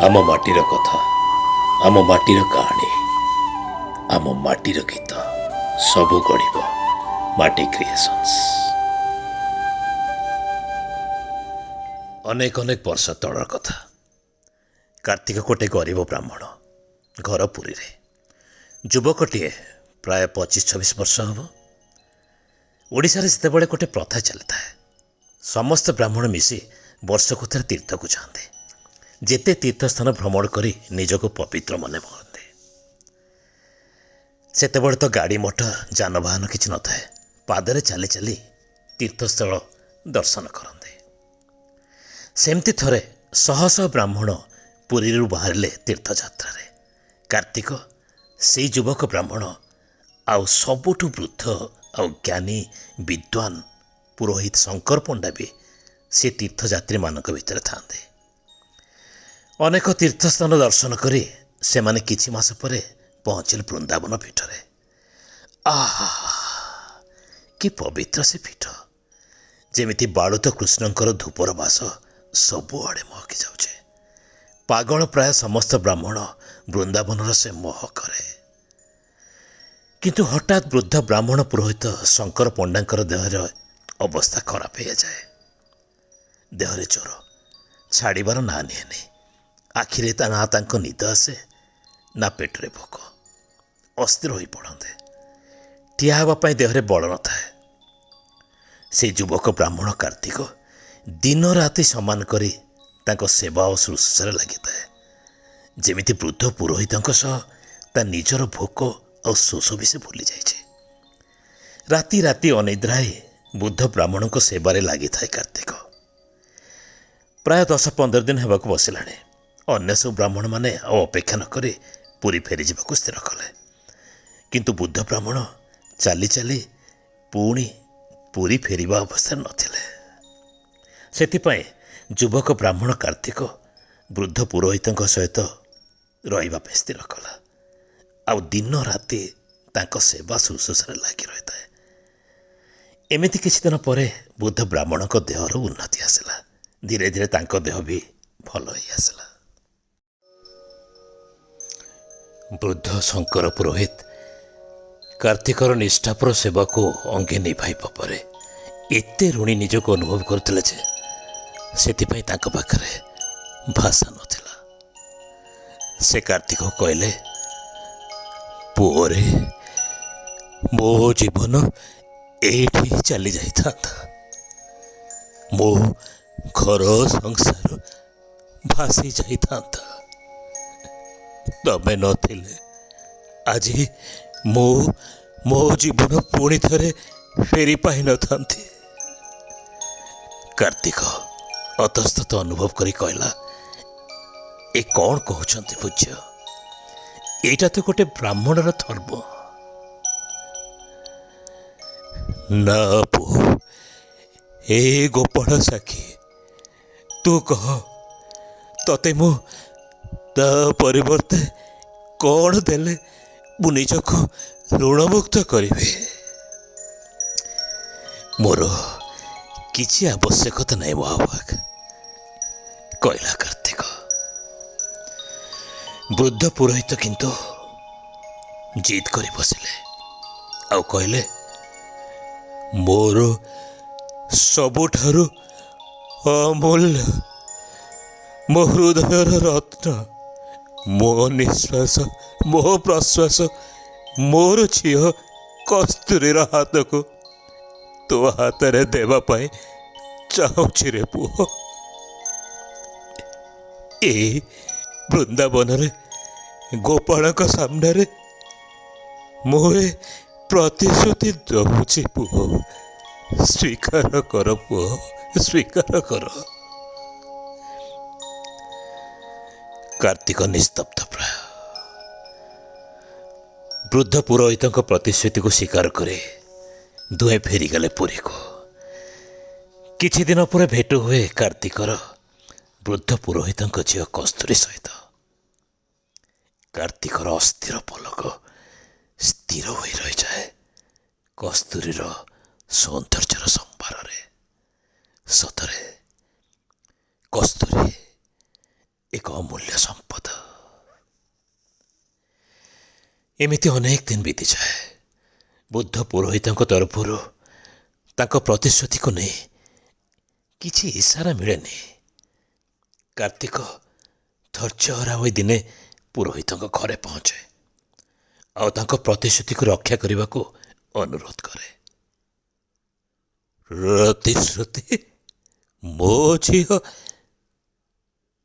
ଆମ ମାଟିର କଥା, ଆମ ମାଟିର କାହାଣୀ, ଆମ ମାଟିର ଗୀତ ସବୁ ଗଢ଼ିବ ମାଟି କ୍ରିଏସନ୍ସ। ଅନେକ ଅନେକ ବର୍ଷ ତଳର କଥା। କାର୍ତ୍ତିକ ଗୋଟେ ଗରିବ ବ୍ରାହ୍ମଣ, ଘର ପୁରୀରେ। ଯୁବକଟିଏ, ପ୍ରାୟ 25-26 ବର୍ଷ ହେବ। ଓଡ଼ିଶାରେ ସେତେବେଳେ ଗୋଟେ ପ୍ରଥା ଚାଲିଥାଏ, ସମସ୍ତ ବ୍ରାହ୍ମଣ ମିଶି ବର୍ଷକୁ ଥରେ ତୀର୍ଥକୁ ଯାଆନ୍ତି। ଯେତେ ତୀର୍ଥସ୍ଥାନ ଭ୍ରମଣ କରି ନିଜକୁ ପବିତ୍ର ମନେ କରନ୍ତି। ସେତେବେଳେ ତ ଗାଡ଼ି ମଟର ଯାନବାହନ କିଛି ନଥାଏ, ପାଦରେ ଚାଲି ଚାଲି ତୀର୍ଥସ୍ଥଳ ଦର୍ଶନ କରନ୍ତି। ସେମିତି ଥରେ ଶହ ଶହ ବ୍ରାହ୍ମଣ ପୁରୀରୁ ବାହାରିଲେ ତୀର୍ଥଯାତ୍ରାରେ। କାର୍ତ୍ତିକ ସେଇ ଯୁବକ ବ୍ରାହ୍ମଣ ଆଉ ସବୁଠୁ ବୃଦ୍ଧ ଆଉ ଜ୍ଞାନୀ ବିଦ୍ୱାନ ପୁରୋହିତ ଶଙ୍କର ପଣ୍ଡା ବି ସେ ତୀର୍ଥଯାତ୍ରୀମାନଙ୍କ ଭିତରେ ଥାଆନ୍ତି। ଅନେକ ତୀର୍ଥସ୍ଥାନ ଦର୍ଶନ କରି ସେମାନେ କିଛି ମାସ ପରେ ପହଞ୍ଚିଲେ ବୃନ୍ଦାବନ ପୀଠରେ। ଆହା, କି ପବିତ୍ର ସେ ପୀଠ! ଯେମିତି ବାଳୁତ କୃଷ୍ଣଙ୍କର ଧୂପର ବାସ ସବୁଆଡ଼େ ମହକି ଯାଉଛି। ପାଗଳ ପ୍ରାୟ ସମସ୍ତ ବ୍ରାହ୍ମଣ ବୃନ୍ଦାବନର ସେ ମହକରେ। କିନ୍ତୁ ହଠାତ୍ ବୃଦ୍ଧ ବ୍ରାହ୍ମଣ ପୁରୋହିତ ଶଙ୍କର ପଣ୍ଡାଙ୍କର ଦେହର ଅବସ୍ଥା ଖରାପ ହେଇଯାଏ। ଦେହରେ ଜ୍ୱର ଛାଡ଼ିବାର ନାଁ ନିଏନି। ଆଖିରେ ତା ନା ତାଙ୍କ ନିଦ ଆସେ ନା ପେଟରେ ଭୋକ। ଅସ୍ଥିର ହୋଇ ପଡ଼ନ୍ତି। ଠିଆ ହେବା ପାଇଁ ଦେହରେ ବଳ ନଥାଏ। ସେ ଯୁବକ ବ୍ରାହ୍ମଣ କାର୍ତ୍ତିକ ଦିନ ରାତି ସମାନ କରି ତାଙ୍କ ସେବା ଓ ଶୁଶ୍ରୂଷାରେ ଲାଗିଥାଏ। ଯେମିତି ବୃଦ୍ଧ ପୁରୋହିତଙ୍କ ସହ ତା ନିଜର ଭୋକ ଆଉ ଶୋଷ ବି ସେ ଭୁଲି ଯାଇଛି। ରାତି ରାତି ଅନିଦ୍ରା ହେଇ ବୃଦ୍ଧ ବ୍ରାହ୍ମଣଙ୍କ ସେବାରେ ଲାଗିଥାଏ କାର୍ତ୍ତିକ। ପ୍ରାୟ 10-15 ଦିନ ହେବାକୁ ବସିଲାଣି। ଅନ୍ୟ ସବୁ ବ୍ରାହ୍ମଣମାନେ ଆଉ ଅପେକ୍ଷା ନ କରି ପୁରୀ ଫେରିଯିବାକୁ ସ୍ଥିର କଲେ। କିନ୍ତୁ ବୁଦ୍ଧ ବ୍ରାହ୍ମଣ ଚାଲି ଚାଲି ପୁଣି ପୁରୀ ଫେରିବା ଅବସ୍ଥାରେ ନଥିଲେ। ସେଥିପାଇଁ ଯୁବକ ବ୍ରାହ୍ମଣ କାର୍ତ୍ତିକ ବୃଦ୍ଧ ପୁରୋହିତଙ୍କ ସହିତ ରହିବା ପାଇଁ ସ୍ଥିର କଲା। ଆଉ ଦିନ ରାତି ତାଙ୍କ ସେବା ଶୁଶ୍ରୂଷାରେ ଲାଗି ରହିଥାଏ। ଏମିତି କିଛି ଦିନ ପରେ ବୁଦ୍ଧ ବ୍ରାହ୍ମଣଙ୍କ ଦେହର ଉନ୍ନତି ଆସିଲା। ଧୀରେ ଧୀରେ ତାଙ୍କ ଦେହ ବି ଭଲ ହେଇ ଆସିଲା। ବୃଦ୍ଧ ଶଙ୍କର ପୁରୋହିତ କାର୍ତ୍ତିକର ନିଷ୍ଠାପର ସେବାକୁ ଅଙ୍ଗେ ନିଭାଇବା ପରେ ଏତେ ଋଣୀ ନିଜକୁ ଅନୁଭବ କରୁଥିଲେ ଯେ ସେଥିପାଇଁ ତାଙ୍କ ପାଖରେ ଭାଷା ନଥିଲା। ସେ କାର୍ତ୍ତିକ କହିଲେ, ପୁଅରେ, ମୋ ଜୀବନ ଏଇଠି ଚାଲି ଯାଇଥାନ୍ତା। ମୋ ଘର ସଂସାର ଭାସି ଯାଇଥାନ୍ତା। ତମେ ନଥିଲେ ଆଜି ମୁଁ ମୋ ଜୀବନ ପୁଣି ଥରେ ଫେରି ପାଇନଥାନ୍ତି। କାର୍ତ୍ତିକ ଅତସ୍ତତ ଅନୁଭବ କରି କହିଲା, ଏ କ'ଣ କହୁଛନ୍ତି ପୂଜ୍ୟ? ଏଇଟା ତ ଗୋଟେ ବ୍ରାହ୍ମଣର ଧର୍ମ। ନା ପୁଅ, ଏ ଗୋପାଳ ସାକ୍ଷୀ, ତୁ କହ ତତେ ମୁଁ ତା ପରିବର୍ତ୍ତେ କ'ଣ ଦେଲେ ମୁଁ ନିଜକୁ ଋଣମୁକ୍ତ କରିବି? ମୋର କିଛି ଆବଶ୍ୟକତା ନାହିଁ ମହାଭାଗ, କହିଲା କାର୍ତ୍ତିକ। ବୃଦ୍ଧ ପୁରୋହିତ କିନ୍ତୁ ଜିଦ୍ କରି ବସିଲେ ଆଉ କହିଲେ, ମୋର ସବୁଠାରୁ ଅମୂଲ୍ୟ, ମୋ ହୃଦୟର ରତ୍ନ, ମୋ ନିଶ୍ୱାସ, ମୋ ପ୍ରଶ୍ୱାସ, ମୋର ଝିଅ କସ୍ତୁରୀର ହାତକୁ ତୋ ହାତରେ ଦେବା ପାଇଁ ଚାହୁଁଛି ରେ ପୁଅ। ଏଇ ବୃନ୍ଦାବନରେ ଗୋପାଳଙ୍କ ସାମ୍ନାରେ ମୁଁ ଏ ପ୍ରତିଶ୍ରୁତି ଦଉଛି ପୁଅ। ସ୍ୱୀକାର କର ପୁଅ, ସ୍ୱୀକାର କର। କାର୍ତ୍ତିକ ନିସ୍ତବ୍ଧ ପ୍ରାୟ। ବୃଦ୍ଧ ପୁରୋହିତଙ୍କ ପ୍ରତିଶ୍ରୁତିକୁ ସ୍ୱୀକାର କରି ଦୁହେଁ ଫେରିଗଲେ ପୁରୀକୁ। କିଛି ଦିନ ପରେ ଭେଟ ହୁଏ କାର୍ତ୍ତିକର ବୃଦ୍ଧ ପୁରୋହିତଙ୍କ ଝିଅ କସ୍ତୁରୀ ସହିତ। କାର୍ତ୍ତିକର ଅସ୍ଥିର ପଲକ ସ୍ଥିର ହୋଇ ରହିଯାଏ କସ୍ତୁରୀର ସୌନ୍ଦର୍ଯ୍ୟର ସମ୍ଭାରରେ। ସତରେ କସ୍ତୁରୀ ଏକ ଅମୂଲ୍ୟ ସମ୍ପଦ। ଏମିତି ଅନେକ ଦିନ ବିତିଯାଏ। ବୁଦ୍ଧ ପୁରୋହିତଙ୍କ ତରଫରୁ ତାଙ୍କ ପ୍ରତିଶ୍ରୁତିକୁ ନେଇ କିଛି ଇସାରା ମିଳେନି। କାର୍ତ୍ତିକ ଧୈର୍ଯ୍ୟହରା ହୋଇ ଦିନେ ପୁରୋହିତଙ୍କ ଘରେ ପହଞ୍ଚେ ଆଉ ତାଙ୍କ ପ୍ରତିଶ୍ରୁତିକୁ ରକ୍ଷା କରିବାକୁ ଅନୁରୋଧ କରେ। ପ୍ରତିଶ୍ରୁତି? ମୋ ଝିଅ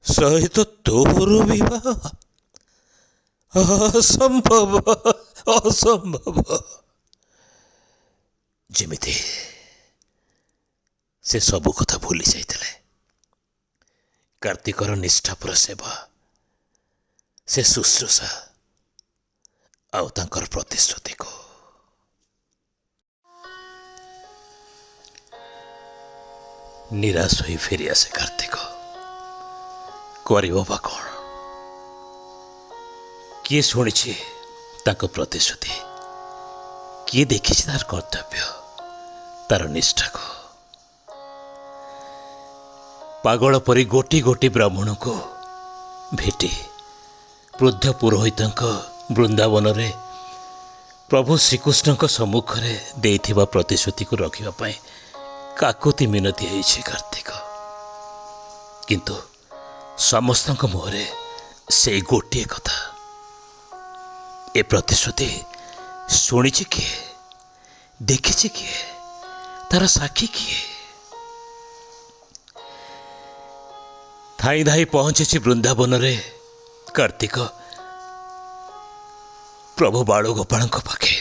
ସହିତ ତୋର ବିବାହ? ଅସମ୍ଭବ, ଅସମ୍ଭବ। ଯେମିତି ସେ ସବୁ କଥା ଭୁଲି ଯାଇଥିଲେ। କାର୍ତ୍ତିକର ନିଷ୍ଠାପର ସେବା, ସେ ଶୁଶ୍ରୂଷା ଆଉ ତାଙ୍କର ପ୍ରତିଶ୍ରୁତିକୁ। ନିରାଶ ହୋଇ ଫେରିଆସେ କାର୍ତ୍ତିକ। କରିବ ବା କ'ଣ? କିଏ ଶୁଣିଛି ତାଙ୍କ ପ୍ରତିଶ୍ରୁତି? କିଏ ଦେଖିଛି ତାର କର୍ତ୍ତବ୍ୟ, ତାର ନିଷ୍ଠାକୁ? ପାଗଳ ପରି ଗୋଟି ଗୋଟି ବ୍ରାହ୍ମଣଙ୍କୁ ଭେଟି ବୃଦ୍ଧ ପୁରୋହିତଙ୍କ ବୃନ୍ଦାବନରେ ପ୍ରଭୁ ଶ୍ରୀକୃଷ୍ଣଙ୍କ ସମ୍ମୁଖରେ ଦେଇଥିବା ପ୍ରତିଶ୍ରୁତିକୁ ରଖିବା ପାଇଁ କାକୁତି ମିନତି ହେଇଛି କାର୍ତ୍ତିକ। କିନ୍ତୁ ସମସ୍ତଙ୍କ ମୁହଁରେ ସେଇ ଗୋଟିଏ କଥା, ଏ ପ୍ରତିଶ୍ରୁତି ଶୁଣିଛି କିଏ, ଦେଖିଛି କିଏ, ତାର ସାକ୍ଷୀ କିଏ? ଧାଇଁ ଧାଇଁ ପହଞ୍ଚିଛି ବୃନ୍ଦାବନରେ କାର୍ତ୍ତିକ ପ୍ରଭୁ ବାଳଗୋପାଳଙ୍କ ପାଖେ।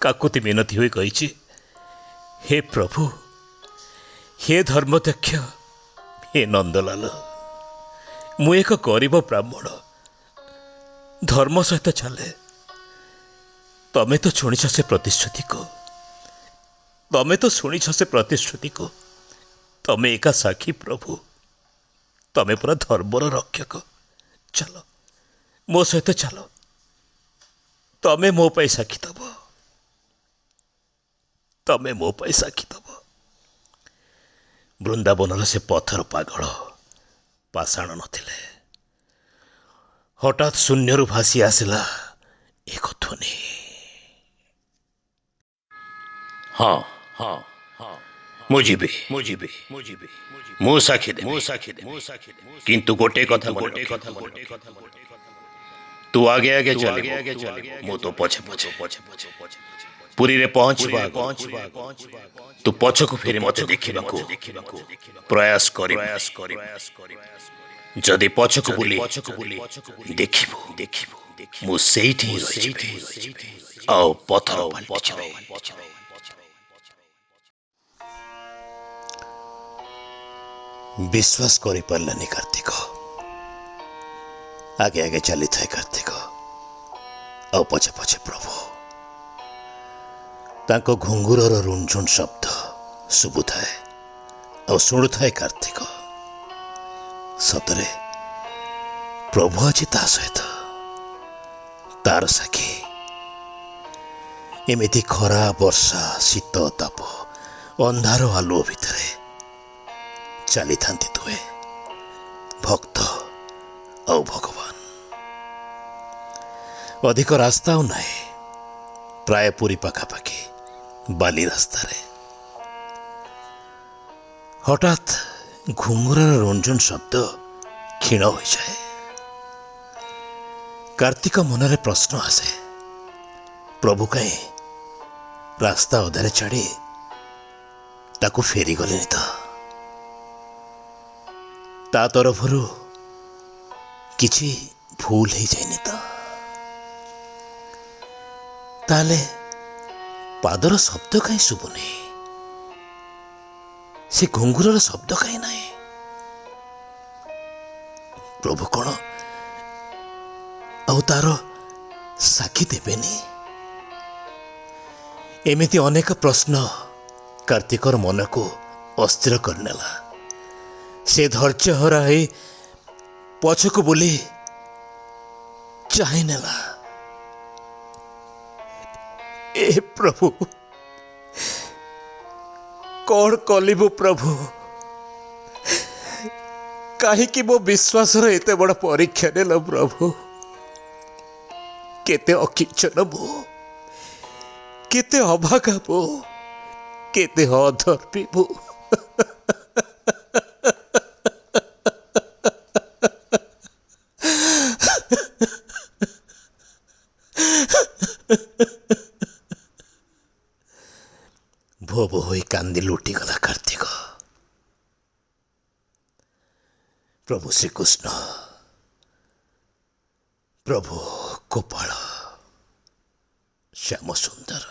କାକୁତି ମିନତି ହୋଇ କହିଛି, ହେ ପ୍ରଭୁ, ହେ ଧର୍ମଧ୍ୟକ୍ଷ, ହେ ନନ୍ଦଲାଲ, ମୁଁ ଏକ ଗରିବ ବ୍ରାହ୍ମଣ, ଧର୍ମ ସହିତ ଚାଲେ। ତମେ ତ ଶୁଣିଛ ସେ ପ୍ରତିଶ୍ରୁତିକୁ, ତମେ ତ ଶୁଣିଛ ସେ ପ୍ରତିଶ୍ରୁତିକୁ, ତମେ ଏକା ସାକ୍ଷୀ ପ୍ରଭୁ, ତମେ ପୁରା ଧର୍ମର ରକ୍ଷକ। ଚାଲ ମୋ ସହିତ ଚାଲ, ତମେ ମୋ ପାଇଁ ସାକ୍ଷୀ ଦବ, ତମେ ମୋ ପାଇଁ ସାକ୍ଷୀ ଦବ। ବୃନ୍ଦାବନର ସେ ପଥର ପାଗଳ ପାଷାଣ ନଥିଲେ। ହଠାତ୍ ଶୂନ୍ୟରୁ ଭାସି ଆସିଲା ଏକ ଧ୍ୱନି। ହଁ ହଁ, ମୁଁ ଯିବି, ମୁଁ ଯିବି, ମୁଁ ଯିବି, ମୁଁ ସାକ୍ଷୀ ଦେବି, ମୁଁ ସାକ୍ଷୀ ଦେବି, ମୁଁ ସାକ୍ଷୀ ଦେବି। କିନ୍ତୁ ଗୋଟେ କଥା, ଗୋଟେ କଥା, ଗୋଟେ କଥା, ତୁ ଆଗେ ଆଗେ ଚାଲିବୁ, ମୁଁ ତୋ ପଛେ ପଛେ ପଛେ ପଛେ ପଛେ। ପୁରୀରେ ପହଞ୍ଚିବା, ପହଞ୍ଚିବା, ତୁ ପଛକୁ ଫେରି ମତେ ଦେଖିବାକୁ ପ୍ରୟାସ କରି, ପ୍ରୟାସ କରି। ଯଦି ପଛକୁ ବୁଲି ଦେଖିବୁ, ଦେଖିବୁ, ମୁଁ ସେଇଠି ହିଁ ରହିଯିବି ଆଉ ପଥର ପାଲଟିଯିବି। ବିଶ୍ୱାସ କରିପାରିଲାନି କାର୍ତ୍ତିକ। ଆଗେ ଆଗେ ଚାଲିଥାଏ କାର୍ତ୍ତିକ ଆଉ ପଛେ ପଛେ ପ୍ରଭୁ। ତାଙ୍କ ଘୁଙ୍ଗୁରର ରୁଣଝୁଣ ଶବ୍ଦ ଶୁଭୁଥାଏ ଆଉ ଶୁଣୁଥାଏ କାର୍ତ୍ତିକ। ସତରେ ପ୍ରଭୁ ଅଛି ତା ସହିତ, ତାର ସାକ୍ଷୀ। ଏମିତି ଖରା, ବର୍ଷା, ଶୀତ, ତାପ, ଅନ୍ଧାର ଆଲୁଅ ଭିତରେ ଚାଲିଥାନ୍ତି ଦୁହେଁ, ଭକ୍ତ ଆଉ ଭଗବାନ। ଅଧିକ ରାସ୍ତା ଆଉ ନାହିଁ, ପ୍ରାୟ ପୁରୀ ପାଖାପାଖି ବାଲି ରାସ୍ତାରେ ହଠାତ୍ ଘୁଙ୍ଗୁରର ରଞ୍ଜନ ଶବ୍ଦ କ୍ଷୀଣ ହୋଇଯାଏ। କାର୍ତ୍ତିକ ମନରେ ପ୍ରଶ୍ନ ଆସେ, ପ୍ରଭୁ କାହିଁ ରାସ୍ତା ଅଧାରେ ଛାଡ଼ି ତାକୁ ଫେରିଗଲେନି ତ? ତା ତରଫରୁ କିଛି ଭୁଲ ହେଇଯାଇନି ତ? ତାହେଲେ ପାଦର ଶବ୍ଦ କାହିଁ ଶୁଭୁନି? ସେ ଘୁଙ୍ଗୁରର ଶବ୍ଦ କାହିଁ ନାହିଁ? ପ୍ରଭୁ କଣ ଆଉ ତାର ସାକ୍ଷୀ ଦେବେନି? ଏମିତି ଅନେକ ପ୍ରଶ୍ନ କାର୍ତ୍ତିକର ମନକୁ ଅସ୍ଥିର କରିନେଲା। ସେ ଧୈର୍ଯ୍ୟହରା ହେଇ ପଛକୁ ବୁଲି ଚାହିଁ ନେଲା। ଏ ପ୍ରଭୁ, କଣ କଲିବୁ ପ୍ରଭୁ? କାହିଁକି ମୋ ବିଶ୍ୱାସର ଏତେ ବଡ଼ ପରୀକ୍ଷା ନେଲ ପ୍ରଭୁ? କେତେ ଅକିଞ୍ଚନ ମୁଁ, କେତେ ଅଭାଗା ମୁଁ, କେତେ ଅଧର୍ମୀ ମୁଁ। ଭୋ ହୋଇ କାନ୍ଦି ଲୁଟିଗଲା କାର୍ତ୍ତିକ। ପ୍ରଭୁ ଶ୍ରୀକୃଷ୍ଣ, ପ୍ରଭୁ ଗୋପାଳ, ଶ୍ୟାମ ସୁନ୍ଦର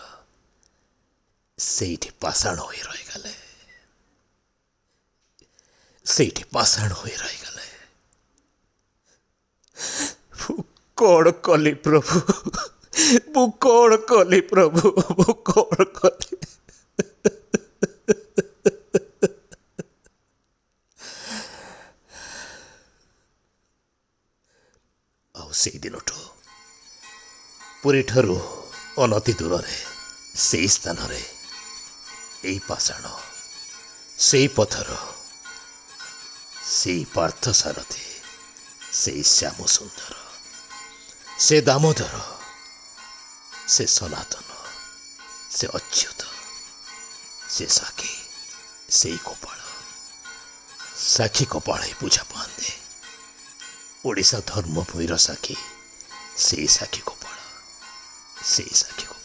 ସେଇଠି ପାଷାଣ ହୋଇ ରହିଗଲେ, ସେଇଠି ପାଷାଣ ହୋଇ ରହିଗଲେ। ମୁଁ କଣ କଲି ପ୍ରଭୁ? ମୁଁ କଣ କଲି ପ୍ରଭୁ? ମୁଁ କଣ କଲି? ଆଉ ସେଇ ଦିନଠୁ ପୁରୀଠାରୁ ଅନତି ଦୂରରେ ସେଇ ସ୍ଥାନରେ ଏଇ ପାଷାଣ, ସେଇ ପଥର, ସେଇ ପାର୍ଥ ସାରଥୀ, ସେଇ ଶ୍ୟାମ ସୁନ୍ଦର, ସେ ଦାମୋଦର, ସେ ସନାତନ, ସେ ଅଚ୍ୟୁତ, ସେ ସାକ୍ଷୀ, ସେଇ ଗୋପାଳ, ସାକ୍ଷୀ ଗୋପାଳ ହିଁ ପୂଜା ପାଆନ୍ତି। ଓଡ଼ିଶା ଧର୍ମଭୂମିର ସାକ୍ଷୀ ସେଇ ସାକ୍ଷୀ ଗୋପାଳ, ସେଇ ସାକ୍ଷୀ ଗୋପାଳ।